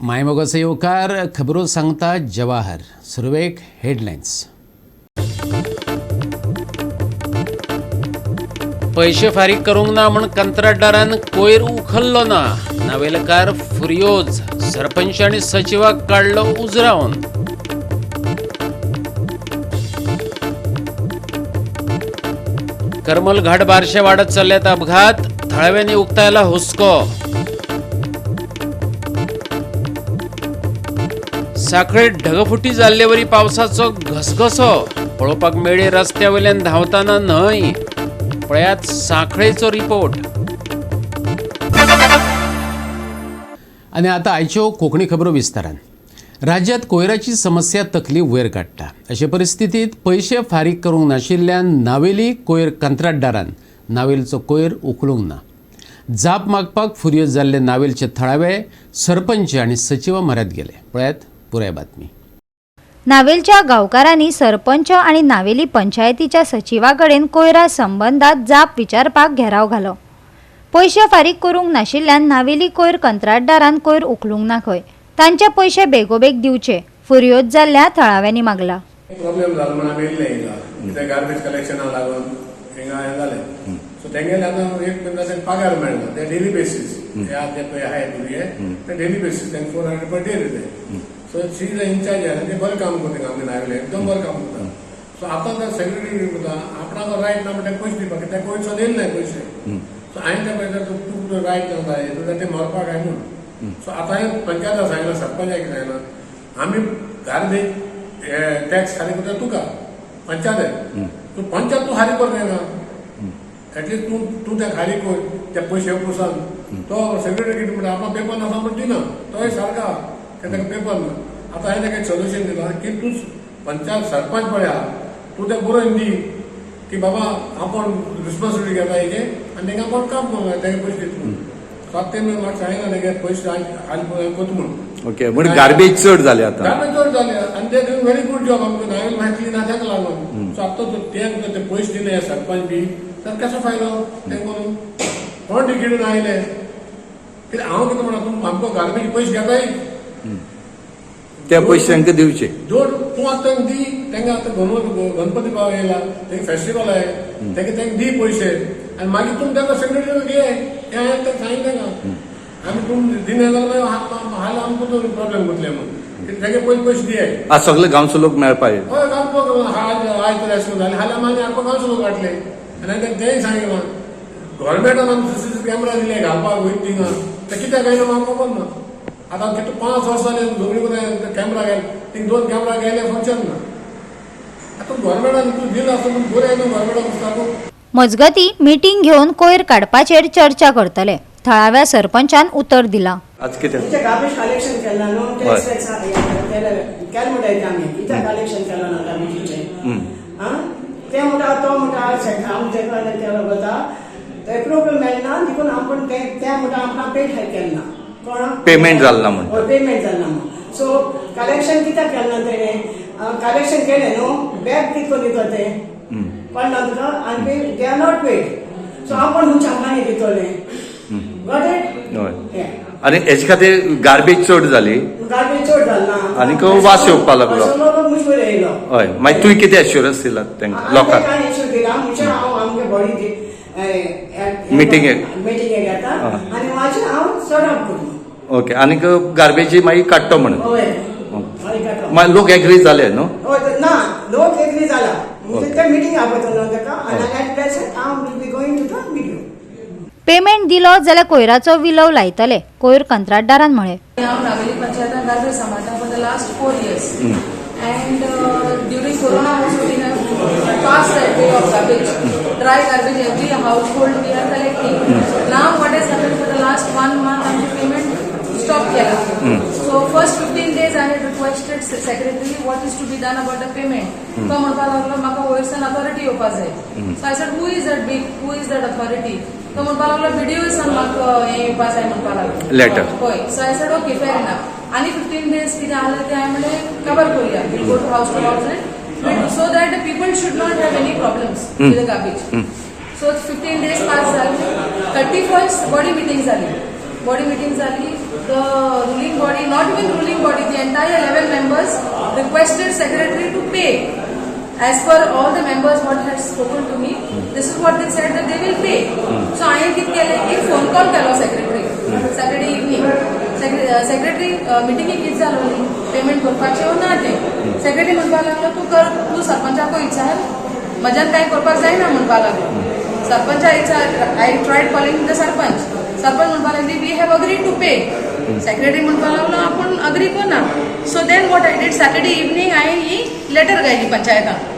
मायमोगाचो येवकार खबरो सांगता जवाहर. सुरवेक हेडलायन्स. पैशे फारीक करूंक ना म्हूण कंत्राटदारान कोयर उखल्लो ना. नावेलकार फुर्योज, सरपंच आनी सचिवाक काडलो उजरावन. करमल घाट बारशे वाडत चल्ल्यात अपघात, थळाव्यांनी उक्तायला हुस्को. साखळेत ढगफुटी जाल्लेवरी पावसाचो घसघसो पळोवपाक मेळ्ळी रस्त्या वयल्यान धांवतना न्हय. पळयात सांखळेचो रिपोर्ट. आनी आतां आयच्यो कोंकणी खबरो विस्तारान. राज्यांत कोयराची समस्या तकली वयर काडटा. अशे परिस्थितींत पयशे फारीक करूंक नाशिल्ल्यान नावेली कोयर कंत्राटदारान नावेलचो कोयर उखलूंक ना. जाप मागपाक फुर्योज जाल्ले नावेलचे थळावे सरपंच आनी सचिवा म्हऱ्यांत गेले. पळयात पुराय बातमी. नावेलच्या गांवकारांनी सरपंच आनी नावेली पंचायतीच्या सचिवा कडेन कोयरा संबंदात जाप विचारपाक घेराव घालो. पयशे फारीक करूंक नाशिल्ल्यान नावेली कोयर कंत्राटदारान कोयर उखलूंक ना खंय. तांचे पयशे बेगोबेग दिवचे, फुर्योज जाल्ल्या थळाव्यांनी मागला. प्रॉब्लेम जालो म्हणून आमी येयल्ले हिंगा, कित्याक गार्बेज कलेक्शना लागून हिंगा हें जालें. सो तेंगेले आतां एक म्हयन्या पगार मेळना, ते डेली बेसीस हे ते पळय आहाय भुरगे, ते डेली बेसीस तांकां 400 पर डे दिताय. So she is in-charge आनी ते बरें काम करता, आमगे नावेले एकदम बरें काम करता. सो आतां ते सेक्रेटरी करता, आपणाक रायट ना म्हणटा पयशे दिवपाक, कित्याक पयशे येयले नाय पयशे. सो हांवें ते पळय तूं रायट ना जाय तुका ते मरपाक काय म्हणून. सो आतां हांवें पंचायताक सांगलां, सरपंचाक सांगलां, आमी गार्बेज टॅक्स खाली करता तुका पंचायत, तूं पंचायत तूं खाली कर ना, एटलिस्ट तूं तूं ते खाली कर ते पयशे पुसान. तो सेक्रेटरी कितें म्हणटा, आपलो पेपर नासा म्हण दिना, तोय सारको आहा, ताका पेपर ना. आतां हांवें ताका एक सोल्युशन दिलां की तूं पंचायत सरपंच पळय आहा, तूं तें बरोवन दी की बाबा आपूण रिस्पॉन्सिबिलिटी घेता हेजे आनी तांकां आपूण काम करूं, तांकां पयशे दिता म्हणून. सो आतां तें म्हाका सांगना तेगे पयशे हाली करता म्हणून. ओके, म्हणजे गार्बेज चड जाले आतां. गार्बेज चड जाले आनी ते डूइंग व्हेरी गुड जॉब. आमकां नावेल मागीर क्लीन आसा ताका लागून. सो आतां ते ते पयशे दिले सरपंच बी तर कसो फायदो तें करून कोण तिकेटीन आयले कित्याक हांव कितें म्हणा, तूं आमकां गार्बेज पयशे घेताय, ते पयशे तांकां दिवचे. जोड तूं आतां तांकां दी. तांकां आतां गणपती बाबा येयला, तांकां फेस्टिवल आहे, तांकां तांकां दी पयशे आनी मागीर तूं तांकां सेक्रेटरी घे. हें हांवें तांकां सांगलें तांकां, आमी तूं दिना जाल्यार मागीर हाल आमकां तो प्रॉब्लेम जातले म्हणून, तांकां पयले पयशे दियाय. आज सगळे गांवचो लोक मेळपा येयले. हय, गांवचो आयज आयज तर अशें जालें, हाल्यार मागीर आमकां गांवचो लोक वाटले आनी हांवें तांकां तेंय सांगलां, गव्हर्मेंटान आमकां सीसी कॅमेरा दिले घालपाक वयता थिंगा, ते कित्याक घायना म्हाका खबर ना. आतां कितें 5 वर्सां जालीं झगडी करून कॅमेरा घाल, थिंग 2 कॅमेरा गेले फंक्शन ना. आतां गव्हर्मेंटान तूं दिला आसता पूण बरें न्हू गव्हर्मेंटान दिसता. मजगती मिटींग घेवन कोयर काडपाचेर चर्चा करतले, थळाव्या सरपंचान उतर दिलां. आज कितें कित्याक गार्बेज कलेक्शन केला न्हू, टॅक्स वॅक्स केलें म्हणटा ते आमी कित्याक कलेक्शन केलो ना गार्बेजीचें. आं ते म्हणटा, तो म्हणटा आम तेका वता एप्रुवल मेळना देखून आपूण ते म्हणटा आपणा पेड केलें ना कोण पेमेंट जालें ना म्हणटा. हय, पेमेंट जालें ना म्हणून. सो कलेक्शन कित्याक केलें ना तेणें? कलेक्शन केलें न्हू, बॅग कित करून दिता ते कळना तुका आनी they are not paid. So आपूण खंयच्या हांगांनी दितले? Got it? हय, आनी हेजे खातीर गार्बेज चड जाली. गार्बेज चड जाल ना आनीक वास येवपाक लागलो. लोक मुश्कील येयलो. हय, मागीर तुवें कितें एश्युरन्स दिला तांकां लोकांक? काय एश्योर दिला म्हणजे हांव आमगे बॉडी मिटिंगेक. मिटिंगेक येता आनी म्हाजें हांव सॉर्ट आवट करता. ओके, आनीक गार्बेजी मागीर काडटो म्हणून. हय, मागीर काडटो. मागीर लोक एग्री जाले न्हू? हय, ना लोक एग्री जाला म्हणजे ते मिटींग आपयतलो ताका आनी एट प्रेसेंट हांव will be going to the video. Payment दिलो जाल्यार कोयराचो विलव लायतले, कोयर कंत्राटदारान म्हळें. हांव नावेली पंचायतान गार्बेज सांबाळटा for the last 4 years and during corona also we have passed that way of garbage, dry garbage every household we are collecting. Now what has happened for the last 1 month आमचे payment stop केला. So first 15 days I had requested secretary what is to be done about the payment. तो म्हणपाक लागलो म्हाका वयरसान authority येवपा जाय. So I said who is that big, who is that authority? तो म्हणपाक लागलो बीडीओसान म्हाका हें येवपा जाय म्हणपाक लागलो. Letter. हय, so I said okay, fair enough. आनी 15 डेज कितें आहलें तें हांवें म्हणलें कवर करुया, we'll go to house to house and so that the people should not have any problems with the garbage. So 15 days pass जाले, 31st body meeting जाली. Body meeting जाली. The ruling body, not even ruling body, the entire 11 members requested secretary to pay. As per all the members what had spoken to me, this is what they said, that they will pay. So हांवें कितें केलें, एक phone call केलो secretary Saturday evening. Secretary मिटिंगेक कितें जालो न्ही, payment करपाचें वो ना तें. सेक्रेटरी म्हणपाक लागलो, तूं कर, तूं सरपंचाक विचार, म्हज्यान कांय करपाक जायना म्हणपाक लागलो. सरपंचा विचार. I tried calling the sarpanch. Sarpanch म्हणपाक लागली, we have agree to pay. Secretary म्हणपाक लागलो, आपूण अग्री करना. So then what I did, Saturday evening हांवें ही लेटर घायली पंचायतान.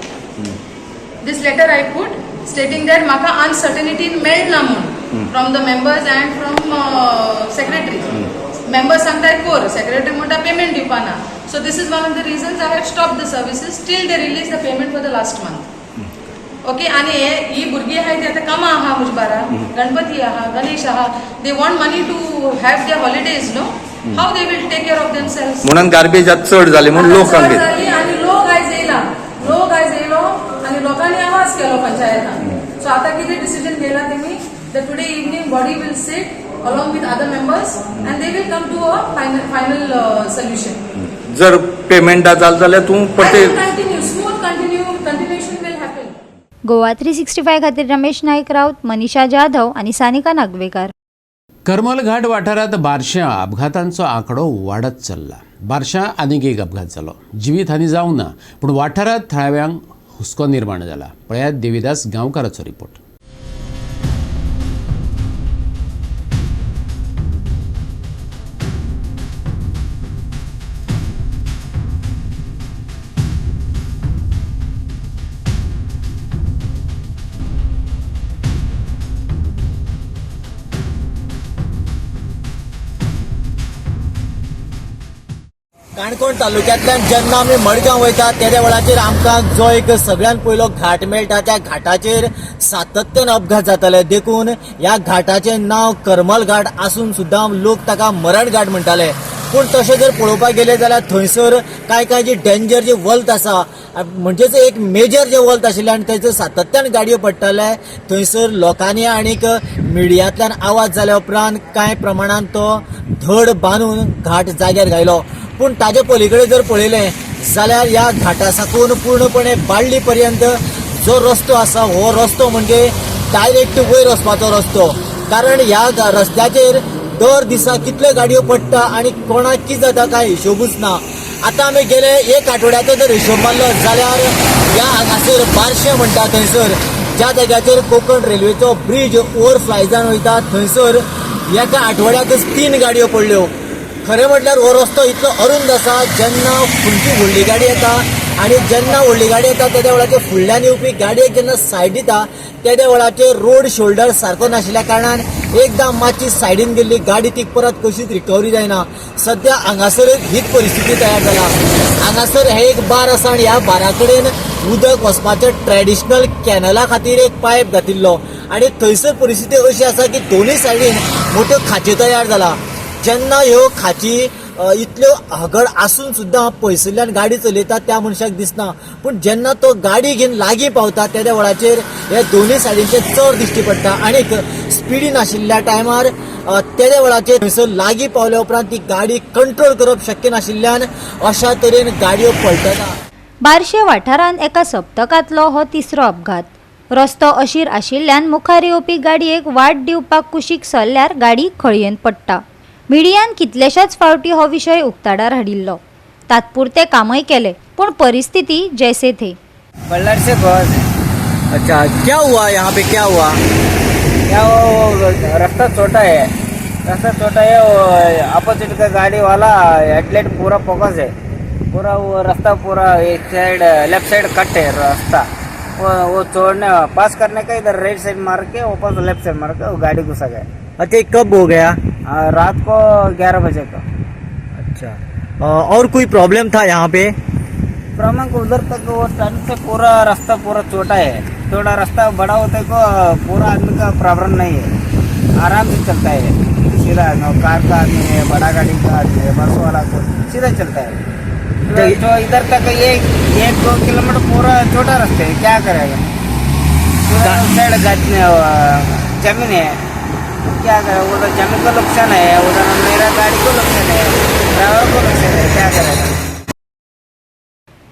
This letter I put stating that म्हाका अनसर्टनिटी मेळना म्हूण from the members and from secretary. Members सांगताय कोर, सेक्रेटरी म्हणटा payment दिवपाना. So this is one of the reasons I have stop the services till they release the payment for the last month. Okay. आनी हे ही भुरगीं आहाय ती आतां कामां आहा म्हजे बारा, गणपती आहा, गणेश आहा, they want money to have their holidays no. How they will take care of themselves? म्हणून गार्बेज आज चड जाली म्हणून लोक चड हांगा जाली आनी लोक आयज येयला, लोक आयज येयलो आनी लोकांनी आवाज केलो पंचायतान. सो आतां कितें डिसिजन घेयला तेमी, the today evening body will sit along with other members and they will come to a final solution. जर पेमेंट जाल जाल्यार तूं परते Continue, smooth continue, continuation will happen. Goa 365 खातीर रमेश नाईक राऊत, मनीषा जाधव आनी सानिका नागवेकार. करमल घाट वाठारांत बारश्यां अपघातांचो आंकडो वाडत चल्ला. बारश्यां आनीक एक अपघात जालो. जिवीत हानी जावंक ना, पूण वाठारांत थळाव्यांक हुस्को निर्माण जाला. पळयात देविदास गांवकाराचो रिपोर्ट. काणकोण तालुक्यांतल्यान जेन्ना आमी मडगांव वयता तेद्या वेळाचेर आमकां जो एक सगळ्यान पयलो घाट मेळटा त्या घाटाचेर सातत्यान अपघात जाताले. देखून ह्या घाटाचें नांव करमल घाट आसून सुद्दां लोक ताका मरण घाट म्हणटाले. पूण तशें जर पळोवपाक गेलें जाल्यार थंयसर कांय कांय जी डेंजर जी वल्त आसा, म्हणजेच एक मेजर जे वल्त आशिल्लें आनी थंयसर सातत्यान गाडयो पडटाले. थंयसर लोकांनी आनीक मिडियांतल्यान आवाज जाल्या उपरांत कांय प्रमाणान तो धड बांदून घाट जाग्यार घायलो. पूण ताजे पलीकडे जर पळयलें जाल्यार ह्या घाटा साकून पूर्णपणे बाळ्ळी पर्यंत जो रस्तो आसा हो रस्तो म्हणजे डायरेक्ट वयर वचपाचो रस्तो. कारण ह्या रस्त्याचेर दर दिसा कितल्यो गाडयो पडटा आनी कोणाक कितें जाता कांय हिशोबूच ना. आतां आमी गेले एक आठवड्याचो जर हिशोब मारलो जाल्यार ह्या हांगासर बारशें म्हणटा थंयसर ज्या जाग्याचेर कोंकण रेल्वेचो ब्रीज ओवर फ्लाय जावन वयता थंयसर एका आठवड्याकच 3 गाडयो पडल्यो. खरें म्हटल्यार हो रस्तो इतलो अरुंद आसा, जेन्ना खंयची व्हडली गाडी येता आनी जेन्ना व्हडली गाडी येता तेद्या वेळाचेर फुडल्यान येवपी गाडयेक जेन्ना सायड दिता तेद्या वेळाचेर रोड शोल्डर सारको नाशिल्ल्या कारणान एकदां मातशी सायडीन गेल्ली गाडी ती परत कशीच रिकवरी जायना. सद्या हांगासर हीच परिस्थिती तयार जाला. हांगासर हे एक बार आसा आनी ह्या बारा कडेन उदक वचपाचें ट्रेडिशनल कॅनला खातीर एक पायप घातिल्लो आनी थंयसर परिस्थिती अशी आसा की दोनूय सायडीन मोट्यो खाची तयार जाला. जेन्ना ह्यो खाची इतल्यो हगड आसून सुद्दां पयसुल्ल्यान गाडी चलयता त्या मनशाक दिसना, पूण जेन्ना तो गाडी घेवन लागीं पावता तेद्या वेळाचेर हे दोनूय सायडींचे चड दिश्टी पडटा. आनीक स्पिडीन आशिल्ल्या टायमार तेद्या वेळाचेर थंयसर लागीं पावल्या उपरांत ती गाडी कंट्रोल करप शक्य नाशिल्ल्यान अशा तरेन गाडयो पलटता. बारशे वाठारांत एका सप्तकांतलो हो तिसरो अपघात. रस्तो अशीर आशिल्ल्यान मुखार येवपी गाडयेक वाट दिवपाक कुशीक सरल्यार गाडी खळयेन पडटा. मिडियान कितलेशाच फावटी हो विशय उक्ताडार हाडिल्लो. तात्पुरते कामय केले, पूण परिस्थिती जैसे थे. बल्लर से गोवा से. अच्छा, क्या हुआ यहाँ पे, क्या हुआ? क्या वो रास्ता छोटा है, रास्ता छोटा है, वो अपोजिट का गाड़ी वाला हेडलाइट पूरा फोकस है, पूरा वो रास्ता पूरा एक साइड लेफ्ट साइड कट है रास्ता, वो छोड़ने पास करने का इधर राइट साइड मार के वापस लेफ्ट साइड मार के वो गाड़ी घुसा गया. अच्छा, कब हो गया? रात को 11 बजे का. अच्छा, और कोई प्रॉब्लम था यहाँ पे? प्रॉब्लम उधर तक वो टर्न से पूरा रास्ता पूरा छोटा है, थोड़ा रास्ता बड़ा होता है को पूरा आदमी का प्रॉब्लम नहीं है, आराम से चलता है सीधा. कार का आदमी है, बड़ा गाड़ी का आदमी है, बस वाला को सीधा चलता है. तो इधर तक 1-2 किलोमीटर पूरा छोटा रास्ता है, क्या करेगा? पूरा साइड जमीन है, क्या करें, उधर जमीन का नुकसान है, उधर मेरा गाड़ी को नुकसान है, ड्राइवर को नुकसान है, क्या करेगा।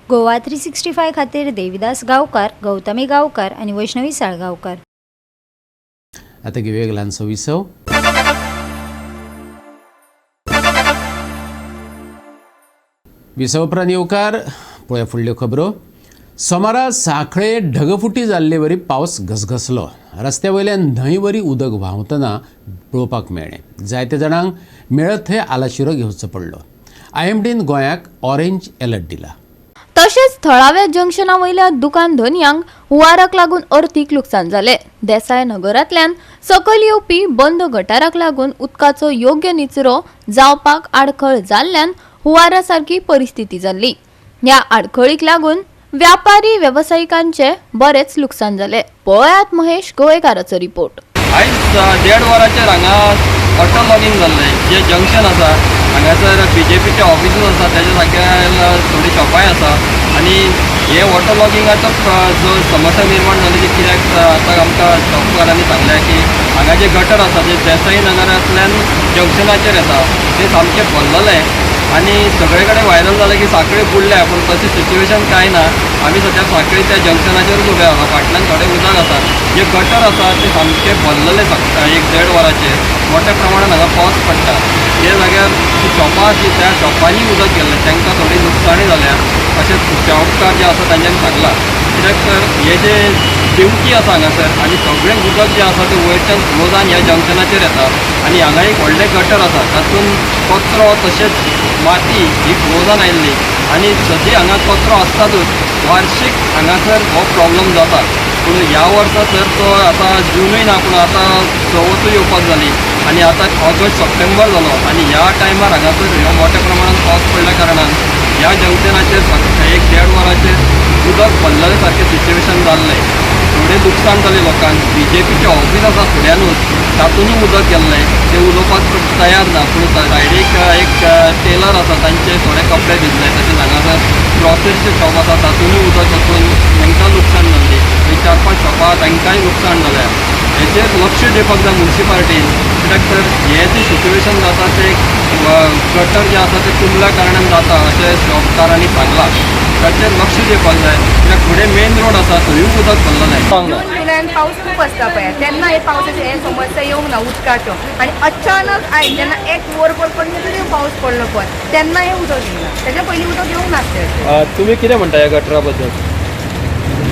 गोवा 365 खातीर देविदास गांवकार, गौतमी गांवकार आनी वैष्णवी साळगांवकार. आतां घेवया एक ल्हानसो विसव. विसव उपरांत येवकार. पळोवया फुडल्यो खबरो. सोमारा सांखळे ढगफुटी जाल्ले वरी पावस घसघसलो. रस्त्या वयल्यान न्हंय वरी उदक व्हांवतना पळोवपाक मेळ्ळें. जायते जाणांक मेळत थंय आलाशिरो घेवचो पडलो. आयएमडीन गोंयाक ऑरेंज एलर्ट दिला. तशेंच थळाव्या जंक्शना वयल्या दुकान धनयांक हुंवाराक लागून अर्थीक लुकसाण जालें. देसाय नगरांतल्यान सकयल येवपी बंद गटाराक लागून उदकाचो योग्य निचरो जावपाक आडखळ जाल्ल्यान हुंवारा सारकी परिस्थिती जाल्ली. ह्या आडखळीक लागून व्यापारी वेवसायिकांचे बरेच लुकसाण जालें. पळयात महेश गोवेकाराचो रिपोर्ट. आयज देड वराचेर हांगा ऑटो लॉगींग जाल्लें. जें जंक्शन आसा हांगासर बीजेपीचें ऑफिसूच आसा, तेज्या सारक्या थोडीं शॉपांय आसा आनी हे वॉटर लॉगिंगाचो जो समस्या निर्माण जाली ती कित्याक, आतां आमकां शॉपकारांनी सांगलें की हांगा जे गटर आसा, जे देसाई नगरांतल्यान जंक्शनाचेर येता, ते सामकें भरलेलें आनी सगळे कडेन व्हायरल जालें की सांखळी बुडल्या, पूण तशें सिच्युएशन कांय ना. आमी सद्या सांखळी त्या जंक्शनाचेरूच उबे आसा. फाटल्यान थोडें उदक आसा. जे गटर आसा ते सामकें भरलेले. एक देड वराचेर मोठ्या प्रमाणान हांगा पावस पडटा. ते जाग्यार जी शॉपां आसली त्या शॉपांनी उदक गेल्लें, तांकां थोडी लुकसाणी जाल्या अशें शॉपकार जे आसा तांच्यांनी सांगलां. कित्याक तर हे जे देंवती आसा हांगासर आनी सगळें उदक जें आसा तें वयरच्यान फ्लो जावन ह्या जंक्शनाचेर येता आनी हांगा एक व्हडलें गटर आसा, तातूंत कचरो तशेंच माती ही फ्लो जावन आयिल्ली आनी सदी हांगा कचरो आसतातूच. वार्शीक हांगासर हो प्रॉब्लम जाता, पूण ह्या वर्सा तर तो आतां जुनूय ना, पूण आतां चवथूय येवपाक जाली आनी आतां ऑगस्ट सप्टेंबर जालो आनी ह्या टायमार हांगासर ह्यो मोठ्या प्रमाणान पावस पडल्या कारणान ह्या जंक्शनाचेर एक देड वराचेर उदक भरलेले सारकें सिच्युएशन जाल्लें. थोडें लुकसाण जालें लोकांक. बीजेपीचें ऑफीस आसा फुड्यानूच, तातूंतय उदक गेल्लें. ते उलोवपाक तयार ना, पूण सायडीक एक टेलर आसा, तांचे थोडे कपडे भिजले. तशेंच हांगासर ग्रॉसरीचें शॉप आसा, तातूंतय उदक वचून तांकां लुकसाण जाल्ली. थंय चार पांच शॉपां, तांकांय लुकसाण जाल्या. हेचेर लक्ष दिवपाक जाय मुन्सिपालिटीन, कित्याक तर हें जें सिच्युएशन जाता तें गटर जें आसा तें तुंबल्या कारणान जाता अशें शॉपकारांनी सांगलां. ताचेर लक्ष दिवपाक जाय, कित्याक फुडें मेन रोड आसा, थंयूय उदक भरलेलें. जून जुलयान पावस खूब आसता पळय, तेन्ना हे पावसाचे हे समस्या येवंक ना उदकाच्यो आनी अचानक आयज जेन्ना एक वरभर कंटिन्यू पावस पडलो पळय, तेन्ना हें उदक येयलां. तेच्या पयलीं उदक येवंक नासलें. तुमी कितें म्हणटा ह्या गटरा बद्दल?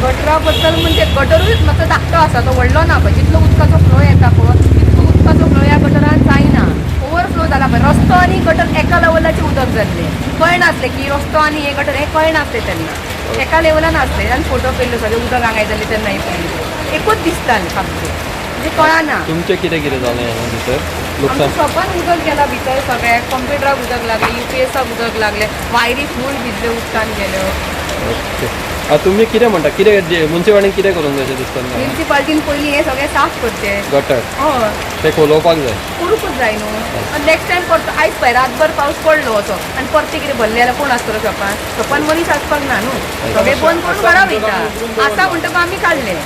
गटरा बद्दल म्हणजे गटरूय मातसो धाकटो आसा, तो व्हडलो ना पळय. जितलो उदकाचो फ्लो येता पळय, तितको उदकाचो फ्लो ह्या गटरान जायना. ओवरफ्लो जाला पळय. रस्तो आनी गटर एका लेवलाचें उदक जाल्लें. कळनासलें की रस्तो आनी हें गटर हें कळनासलें तेन्ना. एका लेवलान आसलें आनी फोटो केल्लो, सगळें उदक हांगा जाल्लें तेन्ना हें पयलीं एकूच दिसतालें सामकें, म्हणजे कळना. तुमचें कितें कितें जालें हांगा भितर आमच्या लुकसाण? शॉपान उदक गेला भितर सगळ्याक. कंप्युटराक उदक लागलें, युपीएसाक उदक लागलें, वायरी फूल भिजल्यो, उदकान गेल्यो. ओके, तुमी कितें म्हणटा, कितें मुन्सिपालिटीन कितें करूंक जाय अशें दिसता तुमकां? म्युनिसिपालिटीन पयलीं हें सगळें साफ करचें. गटर. हय. ते खोलोवपाक जाय. करूंकूच जाय न्हू. आनी नेक्स्ट टायम परतो आयज पळय रातभर पावस पडलो असो आनी परते कितें भरलें जाल्यार कोण आसतलो शॉपान? शॉपान मनीस आसपाक ना न्हू. सगळें बंद करून घरा वयता. आसा म्हणटकच आमी काडलें,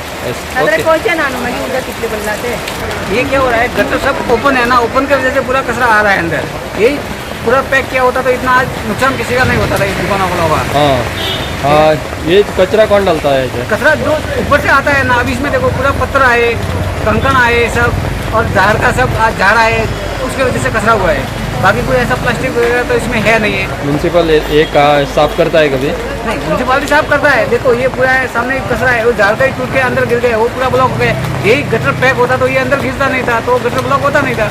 नाजाल्यार कळचें ना न्हू मागीर उदक कितलें भरलां तें. ये क्या हो रहा है, गटर सब ओपन है ना, ओपन की वजह से पूरा कचरा आ रहा है अंदर. यही पूरा पैक किया होता तो इतना आज नुकसान किसी का नहीं होता था, इस दुकानों वालों का. हाँ हाँ, ये कचरा कौन डालता है ऐसे? कचरा जो ऊपर से आता है ना. अभी इसमें देखो, पूरा पत्थर आए, कंकड़ आए सब और झाड़ का सब आज झाड़ आए, उसके वजह से कचरा हुआ है. बाकी कोई ऐसा प्लास्टिक वगैरह तो इसमें है नहीं है. म्यूनसिपल एक साफ करता है कभी? नहीं, म्यूनसिपालिटी साफ करता है. देखो, ये पूरा है, सामने कचरा है, वो झाड़ का ही टूट के अंदर गिर गया, वो पूरा ब्लॉक हो गया. यही गटर पैक होता तो ये अंदर गिरता नहीं था, तो गटर ब्लॉक होता नहीं था.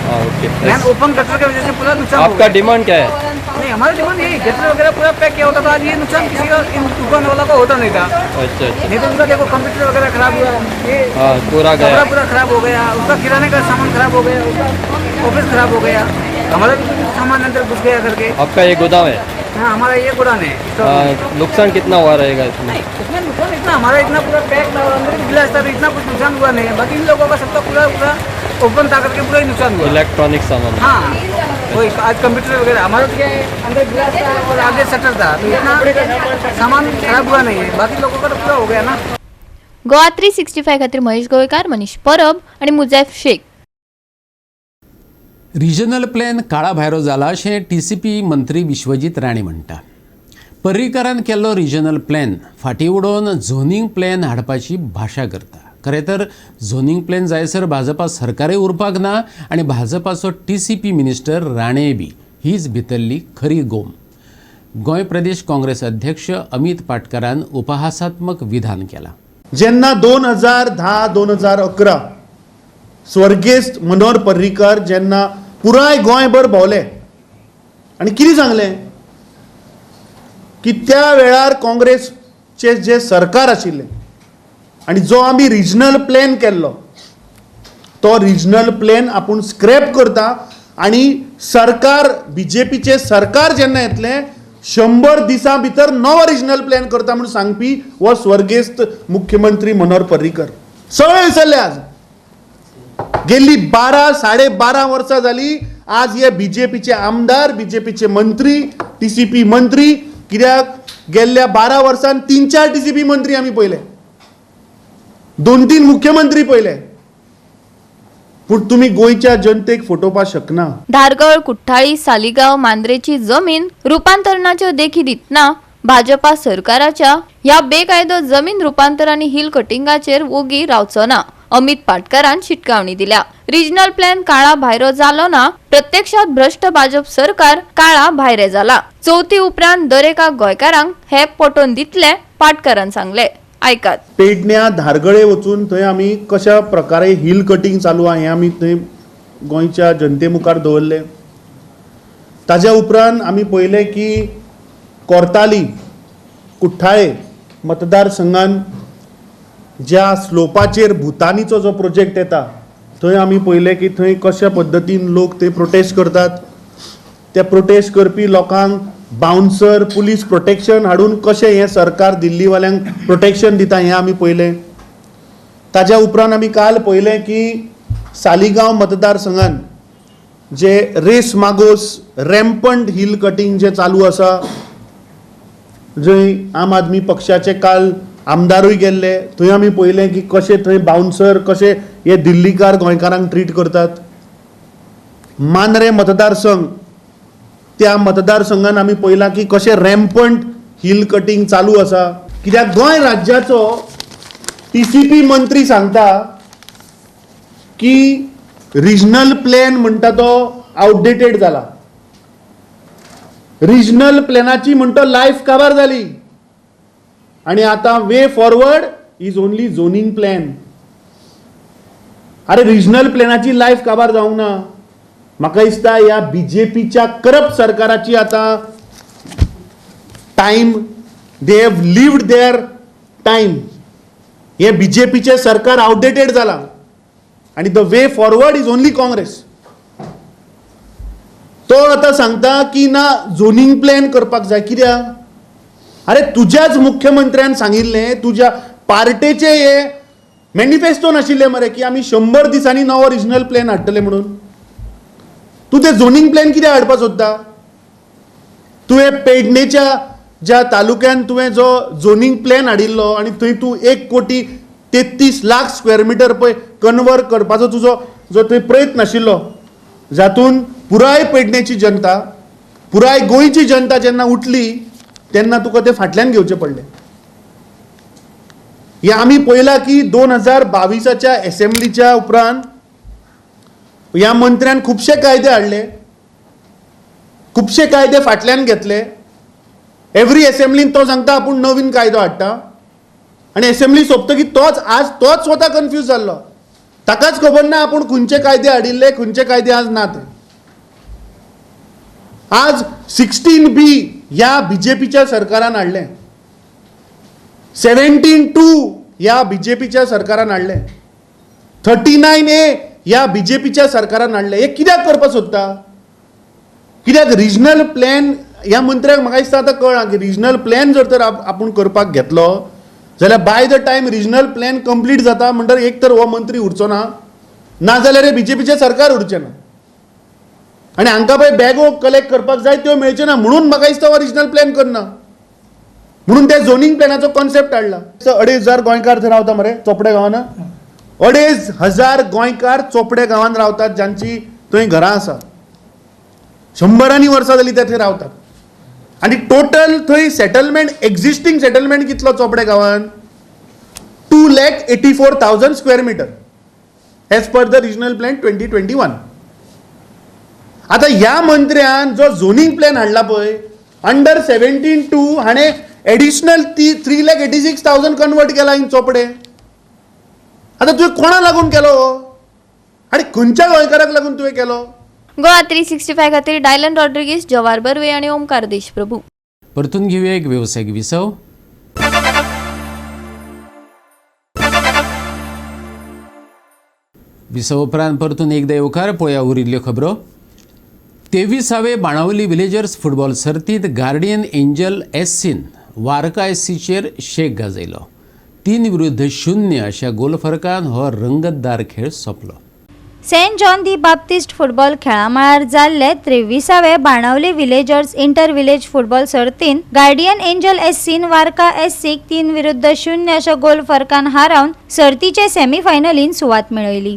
हाँ, ओके. मैन ओपन गटर की वजह से पूरा नुकसान हो आपका गया. डिमांड क्या है? नहीं, हमारा डिमांड यही, गटर वगैरह पूरा पैक किया होता तो आज ये नुकसान किसी का, इन दुकान वाला को होता नहीं था. अच्छा अच्छा नहीं तो उनका देखो, कंप्यूटर वगैरह खराब हुआ ये. हाँ, पूरा कपड़ा गया. पूरा खराब हो गया उसका, किराने का सामान खराब हो गया उसका, ऑफिस खराब हो गया, हमारा भी कुछ सामान अंदर घुस गया करके. आपका ये गोदाम है? हाँ, हमारा ये गोडाउन है स्टॉक में. हाँ, नुकसान कितना हुआ रहेगा इसमें? नहीं, उसमें नुकसान इतना हमारा इतना पूरा पैक था और अंदर भी गिलास था, तो इतना कुछ नुकसान हुआ नहीं है. बाकी इन लोगों का सबका पूरा पूरा ओपन था करके पूरा ही नुकसान हुआ. इलेक्ट्रॉनिक सामान? हाँ, वही आज कंप्यूटर वगैरह. हमारा तो क्या है, अंदर गिलास था और आगे शटर था, तो इतना सामान खराब हुआ नहीं है. बाकी लोगों का तो पूरा हो गया ना. गोवा 365 खातीर महेश गोवेकार, मनीष परब आनी मुजैफ शेख. रिजनल प्लॅन काळा भायरो जाला अशें टीसीपी मंत्री विश्वजीत राणे म्हणटा. पर्रीकारान केल्लो रिजनल प्लॅन फाटीं उडोवन झोनींग प्लॅन हाडपाची भाशा करता. खरें तर झोनींग प्लॅन जायसर भाजपा सरकारय उरपाक ना आनी भाजपाचो टीसीपी मिनिस्टर राणे बी हीच भितरली खरी गोम. गोंय प्रदेश काँग्रेस अध्यक्ष अमित पाटकारान उपहासात्मक विधान केलां. जेन्ना 2010 2011 स्वर्गेस्त मनोहर पर्रीकर जेन्ना पुराय गोंयभर भोंवले आनी कितें सांगलें की त्या वेळार काँग्रेसचे जे सरकार आशिल्लें आनी जो आमी रिजनल प्लॅन केल्लो तो रिजनल प्लॅन आपूण स्क्रॅप करता आनी सरकार बीजेपीचें सरकार जेन्ना येतलें 100 दिसां भितर नवो रिजनल प्लॅन करता म्हूण सांगपी हो स्वर्गेस्त मुख्यमंत्री मनोहर पर्रीकर. सगळे विसरले. आज गेल्ली 12 12.5 वर्सां जाली आज हे बीजेपीचे आमदार, बीजेपीचे मंत्री, टीसीपी मंत्री, कित्याक गेल्ल्या 12 वर्सांत 3-4 टीसीपी मंत्री आमी पळयले, 2-3 मुख्यमंत्री पळयले, पूण तुमी गोंयच्या जनतेक फटोवपाक शकना. धारगळ, कुठ्ठाळी, सालिगांव, मांद्रेची जमीन रुपांतरणाच्यो देखी दितना भाजपा सरकाराच्या ह्या बेकायदो जमीन रुपांतर आनी हिल कटिंगाचेर वोगी रावचो ना, अमित पाटकारान शिटकावणी दिल्या. रिजनल प्लॅन काळा भायरो जालो ना, प्रत्यक्षात भ्रष्ट भाजप सरकार काळा भायरे जाला. चवथी उपरांत दरेका गोंयकारांक हे पटोवन दितले, पाटकारान सांगले. आयकात. पेडण्या धारगळे वचून थंय आमी कशा प्रकारे हिल कटिंग चालू आहा हें आमी थंय गोंयच्या जनते मुखार दवरलें. ताज्या उपरांत आमी पळयलें की कोर्ताली कुठ्ठाळे मतदारसंघान ज्या स्लोपाचेर भुतानीचो जो प्रोजेक्ट येता थंय आमी पळयलें की थंय कशा पद्दतीन लोक थंय प्रोटेस्ट करतात. त्या प्रोटेस्ट करपी लोकांक बाउन्सर, पुलीस प्रोटेक्शन हाडून कशें हें सरकार दिल्लीवाल्यांक प्रोटेक्शन दिता हें आमी पळयलें. ताज्या उपरांत आमी काल पळयलें की सालिगांव मतदारसंघान जे Reis Magos rampant hill cutting जे चालू आसा, जंय आम आदमी पक्षाचे काल आमदारूय गेल्ले, थंय आमी पळयलें की कशें थंय बाउन्सर कशें हे दिल्लीकार गोंयकारांक ट्रीट करतात. मांद्रे मतदारसंघ, त्या मतदारसंघान आमी पळयलां की कशें रॅम्पंट हिल कटिंग चालू आसा. कित्याक गोंय राज्याचो टीसीपी मंत्री सांगता की रिजनल प्लॅन म्हणटा तो आउटडेटेड जाला, रिजनल प्लॅनाची म्हणटा लायफ काबार जाली आनी आतां way forward is only zoning plan. अरे रिजनल प्लॅनाची लायफ काबार जावंक ना. म्हाका दिसता ह्या बीजेपीच्या करप्ट सरकाराची आतां time, they have lived their time. हे बीजेपीचें सरकार आउटडेटेड जालां आनी the way forward is only Congress. तो आतां सांगता की ना झोनींग प्लॅन करपाक जाय. कित्याक? अरे तुज्याच मुख्यमंत्र्यान सांगिल्लें, तुज्या पार्टेचे हे मॅनिफेस्टो नाशिल्ले मरे की आमी 100 दिसांनी नवो रिजनल प्लॅन हाडटले म्हणून. तूं ते झोनींग प्लॅन कित्याक हाडपाक सोदता? तुवें पेडणेच्या ज्या तालुक्यान तुवें जो झोनींग प्लॅन हाडिल्लो आनी थंय तूं 1,33,00,000 स्क्वेअर मिटर पळय कन्वर्ट करपाचो तुजो जो थंय प्रयत्न आशिल्लो, जातून पुराय पेडणेची जनता, पुराय गोंयची जनता जेन्ना उठली तेन्ना तुका ते फाटल्यान घेवचें पडलें. हें आमी पळयलां की 2022च्या एसेंब्लीच्या उपरांत ह्या मंत्र्यान खुबशे कायदे हाडले, खुबशे कायदे फाटल्यान घेतले. एवरी एसेंब्लीन तो सांगता आपूण नवीन कायदो हाडटा आनी एसेंब्ली सोंपतकीर तोच आज तोच स्वता कन्फ्यूज जाल्लो, ताकाच खबर ना आपूण खंयचे कायदे हाडिल्ले, खंयचे कायदे आज ना ते. आज 16B ह्या बीजेपीच्या सरकारान हाडलें, 17(2) ह्या बीजेपीच्या सरकारान हाडलें, 39A ह्या बीजेपीच्या सरकारान हाडलें. हें कित्याक करपाक सोदता? कित्याक रिजनल प्लॅन ह्या मंत्र्याक म्हाका दिसता आतां कळ्ळां की रिजनल प्लॅन जर तर आपूण करपाक घेतलो जाल्यार by the time regional plan complete जाता म्हणटर एक तर हो मंत्री उरचो ना, ना जाल्यार हे बीजेपीचें सरकार उरचें ना आनी हांकां पळय बॅगो कलेक्ट करपाक जाय त्यो मेळच्यो ना, म्हणून म्हाका दिसता हो रिजनल प्लॅन करना, म्हणून त्या झोनींग प्लॅनाचो कॉन्सेप्ट हाडला. 2500 गोंयकार थंय रावता मरे चोपडे गांवान, 2500 गोंयकार चोपडे गांवान रावतात, जांची थंय घरां आसा, शंबरांनी वर्सां जालीं ते थंय रावतात. आनी टोटल थंय सेटलमेंट, एक्झिस्टींग सेटलमेंट कितलो चोपडे गांवांत? 2,84,000 square metre as per the regional plan 2021. आतां ह्या मंत्र्यान जो झोनींग प्लॅन हाडला पळय अंडर 17(2) हाणें एडिशनल 3,86,000 कन्वर्ट केला इन चोपडे. आतां तुवें कोणा लागून केलो आनी खंयच्या गोंयकाराक लागून तुवें केलो? गोवा 365 खातीर डायलन रॉड्रिगीस, जवार बर्वे आनी ओमकार देशप्रभू. परतून घेवया एक वेवसायीक विसव. विसव उपरांत परतून एकदा येवकार. पळया उरिल्ल्यो खबरो. 23वे बाणावली विलेजर्स फुटबॉल सर्तींत गार्डियन एंजल एससीन वारका एससीचेर शेक गाजयलो. 3-0 अशा गोल फरकान हो रंगतदार खेळ सोंपलो. Saint John the Baptist football खेळामळार जाल्ले 23वे Benaulim villagers inter village football सर्तीन गार्डियन एंजल एससीन वारका एससीक 3-0 अशा गोल फरकान हारावन सर्तीचे सेमीफायनलीन सुवात मेळयली.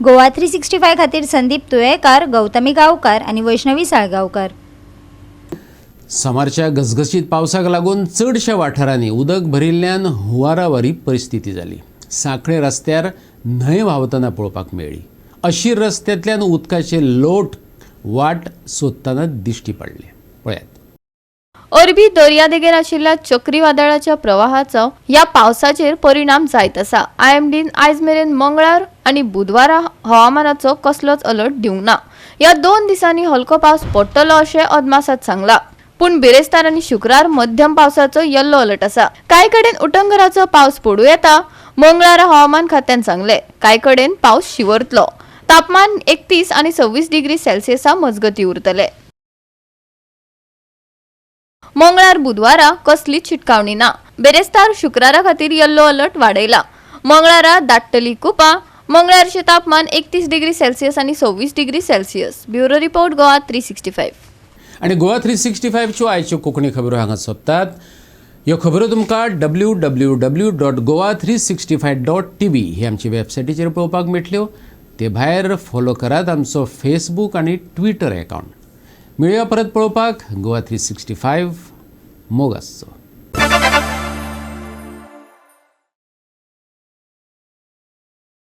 गोवा 365 खातीर संदीप तुयेकार, गौतमी गांवकार आनी वैष्णवी साळगांवकार. सोमारच्या घसघशीत पावसाक लागून चडश्या वाठारांनी उदक भरिल्ल्यान हुंवारावारी परिस्थिती जाली. सांखळे रस्त्यार न्हंय व्हांवतना पळोवपाक मेळ्ळी. अशीर रस्त्यांतल्यान उदकाचे लोट वाट सोदतना दिश्टी पडले. पळयात. अरबी दर्यादेगेर आशिल्ल्या चक्रीवादळाच्या प्रवाहाचो ह्या पावसाचेर परिणाम जायत आसा. आयएमडीन आयज मेरेन मंगळार आनी बुधवारा हवामानाचो कसलोच अलर्ट दिवंक ना. ह्या 2 दिसांनी हलको पावस पडटलो अशें अदमासात सांगला. पूण बिरेस्तार आनी शुक्रार मध्यम पावसाचो येल्लो अलर्ट आसा. कांय कडेन उटंगराचो पावस पडूं येता. मंगळारा हवामान खात्यान सांगले कांय कडेन पावस शिंवरतलो. तापमान 31 आनी 26 डिग्री सेल्सियसा मजगती उरतले. मंगळार बुधवारा कसलीच शिटकावणी ना. बेरेस्तार शुक्रारा खातीर येल्लो अलर्ट वाडयला. मंगळारा दाट्टली कुपां. मंगळारचें तापमान 31 डिग्री सेल्सियस आनी 26 degree Celsius. Bureau report, Goa 365. आनी गोवा 365च्यो आयच्यो कोंकणी खबरो हांगा सोंपतात. ह्यो खबरो तुमकां www.goa365.tv ही आमची वेबसायटीचेर पळोवपाक मेळटल्यो. ते भायर फॉलो करात आमचो फेसबूक आनी ट्विटर एकावंट. मेळया परत पळोवपाक गोवा 365. मोग आसचो.